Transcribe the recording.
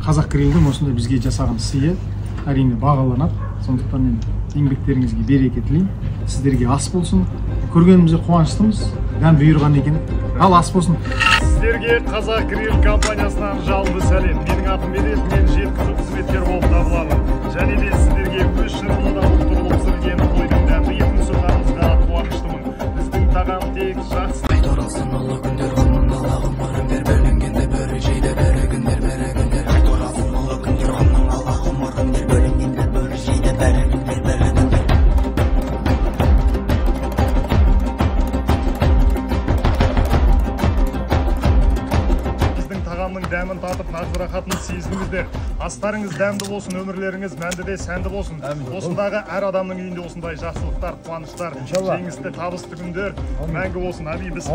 Қазақ Грильдің осындай бізге жасаған сыйы әрине бағаланады. Сондықтан мен еңбектеріңізге береке тілеймін. Сіздерге ас болсын. Көргенімізге қуаныштымыз. Дәм бұйырған екен. Ал ас болсын. Сіздерге Қазақ Гриль компаниясынан жалынды сәлем. Менің атым Медет, мен жеткізу қызметкері болып табыламын. Және де сіздерге өз шырынында ұлттық пісірілген қойдың дәмді етін ұсынғанымызға қуаныштымын. Біздің тағам тек жақсы. Қайта оралсын ұлы күндер, ғұмын ала ғұмырын бер, бөлінгенде бөрі жейді, бөрі күндер, бөрі күндер. Қайта оралсын ұлы күндер, ғұмын ала ғұмырын бер, бөлінгенде бөрі жейді, бөрі күндер, бөрі күндер. Біздің тағамның дәмін татып, нағыз рахатын сезініңіздер. Астарыңыз дәмді болсын, өмірлеріңіз мәнді де сәнді болсын. Осындағы әр адамның үйінде осындай жақсылықтар, қуаныштар, жеңісті, табысты күндер мәңгі болсын. Әмин. Біз